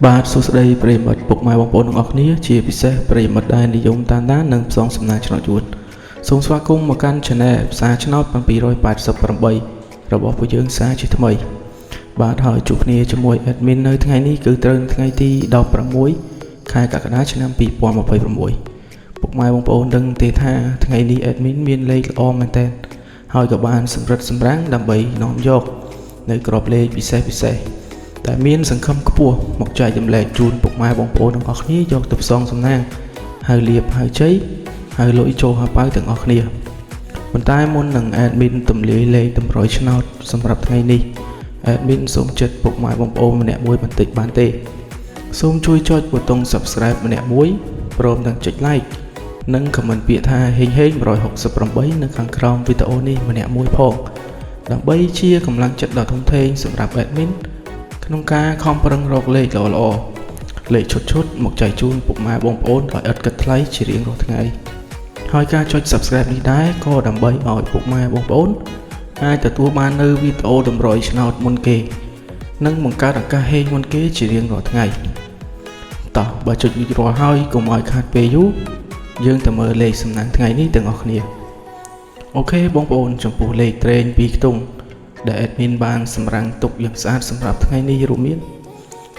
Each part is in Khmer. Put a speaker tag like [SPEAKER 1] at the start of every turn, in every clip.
[SPEAKER 1] បាទសួស្តីប្រិយមិត្តពុកម៉ែបងប្អូនទាំងអស់គ្នាជាពិសេសប្រិយមិត្តដែលនិយមតាមដាននិងផ្សងសំណាងឆ្នោតយួនសូមស្វាគមន៍មកកាន់ Channel ផ្សារឆ្នោត788របស់ពួកយើងសារជាថ្មីបាទហើយជួបគ្នាជាមួយ admin នៅថ្ងៃនេះគឺត្រូវនៅថ្ងៃទី16ខែកក្កដាឆ្នាំ2026ពុកម៉ែបងប្អូនដឹងទេថាថ្ងៃនេះ admin មានលេខល្អមែនទែនហើយក៏បានសម្រិតសម្រាំងដើម្បីនាំយកនៅក្របលេខពិសេសពិសេស តែមានសង្ឃឹមខ្ពស់មកចែករំលែកជូនពុកម៉ែបងប្អូនទាំងអស់គ្នាយកទៅផ្សងសំណាងហើយលៀបហើយជ័យហើយលុយចូលហប៉ៅទាំងអស់គ្នាប៉ុន្តែមុននឹង admin ទម្លាយលេខតម្រុយឆ្នោតសម្រាប់ថ្ងៃនេះ admin សូមចិត្តពុកម៉ែបងប្អូនម្នាក់មួយបន្តិចបានទេសូមជួយចុចប៊ូតុង Subscribe ម្នាក់មួយព្រមទាំងចុច Like និង comment ពាក្យថាហេងហេង168នៅខាងក្រោមវីដេអូនេះម្នាក់មួយផងដើម្បីជាកម្លាំងចិត្តដ៏ធំធេងសម្រាប់ admin ក្នុងការខំប្រឹងរកលេខល្អៗលេខឈុតឈុតមកចែកជូនពុកម៉ែបងប្អូនដោយឥតគិតថ្លៃជារៀងរាល់ថ្ងៃហើយការចុច Subscribe នេះដែរក៏ដើម្បីឲ្យពុកម៉ែបងប្អូនអាចទទួលបាននៅវីដេអូតម្រុយឆ្នោតមុនគេ និងបង្កើតឱកាសហេងមុនគេជារៀងរាល់ថ្ងៃតោះបើចុចរួចរាល់ហើយកុំឲ្យខាតពេលយូរយើងទៅមើលលេខសំណាងថ្ងៃនេះទាំងអស់គ្នាOK បងប្អូនចំពោះលេខត្រេងពីរខ្ទង់ដែល admin បានសម្រាំងទុកយ៉ាងស្អាតសម្រាប់ថ្ងៃនេះរួមមាន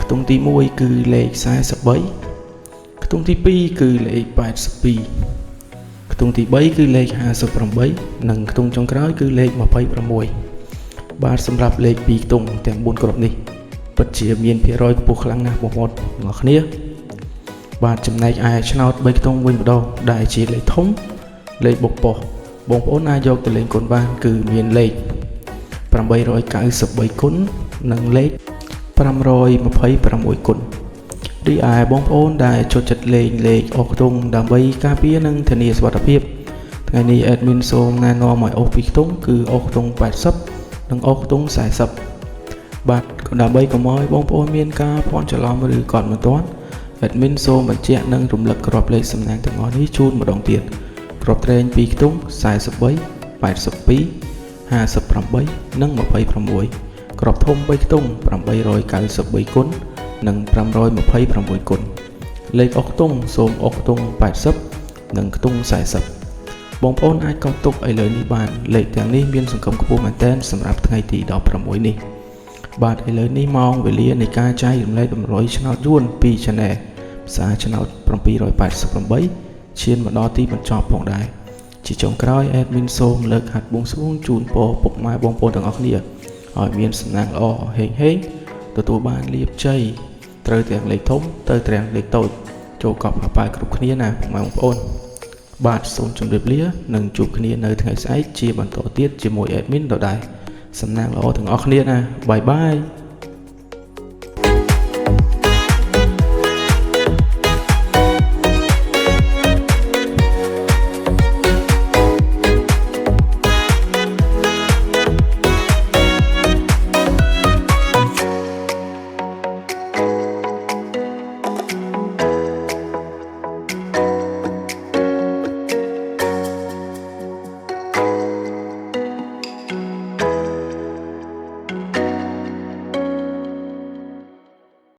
[SPEAKER 1] ខ្ទង់ទី1គឺលេខ43ខ្ទង់ទី2គឺលេខ82ខ្ទង់ទី3គឺលេខ58និងខ្ទង់ចុងក្រោយគឺលេខ26បាទសម្រាប់លេខ2ខ្ទង់ទាំង4គ្រាប់នេះពិតជាមានភាគរយខ្ពស់ខ្លាំងណាស់បងប្អូនទាំងអស់គ្នាបាទចំណែកឯឆ្នោត3ខ្ទង់វិញម្ដងដែលជាលេខធំលេខបុកប៉ុស្បងប្អូនអាចយកទៅលេងគុណបានគឺមានលេខ893គុណនិងលេខ526គុណរីឯបងប្អូនដែលចូលចិត្តលេងលេខអស់ខ្ទង់ដើម្បីការពារនិងធានាសុវត្ថិភាពថ្ងៃនេះ admin សូមណែនាំឲ្យអូសពីរខ្ទង់គឺអូសខ្ទង់80និងអូសខ្ទង់40បាទដើម្បីកុំឲ្យបងប្អូនមានការភ័ន្តច្រឡំឬកត់មិនទាន់ admin សូមបញ្ជាក់និងរំលឹកក្របលេខសំណាងទាំងអស់នេះជូនម្ដងទៀតក្របត្រែង2ខ្ទង់43 82 58និង26ក្របធំ3ខ្ទង់893គុណនិង526គុណលេខអុកខ្ទង់សូមអុកខ្ទង់80និងខ្ទង់40បងប្អូនអាចកត់ទុកឥឡូវនេះបានលេខទាំងនេះមានសង្ឃឹមខ្ពស់មែនទែនសម្រាប់ថ្ងៃទី16នេះបាទឥឡូវនេះម៉ោងវេលានៃការចែករំលែកតម្រុយឆ្នោតយួនពី Channel ផ្សារឆ្នោត788ឈានមកដល់ទីបញ្ចប់ផងដែរជាចុងក្រោយ admin សូមលើកហាត់បួងសួងជូនពរពុកម៉ែបងប្អូនទាំងអស់គ្នាឲ្យមានសំណាងល្អហេងហេងទទួលបានលាភជ័យត្រូវទាំងលេខធំទៅទាំងលេខតូចចូលកប់ហប៉ែគ្រប់គ្នាណាពុកម៉ែបងប្អូនបាទសូមជម្រាបលានិងជួបគ្នានៅថ្ងៃស្អែកជាបន្តទៀតជាមួយ admin ដដែលសំណាងល្អទាំងអស់គ្នាណាbye bye.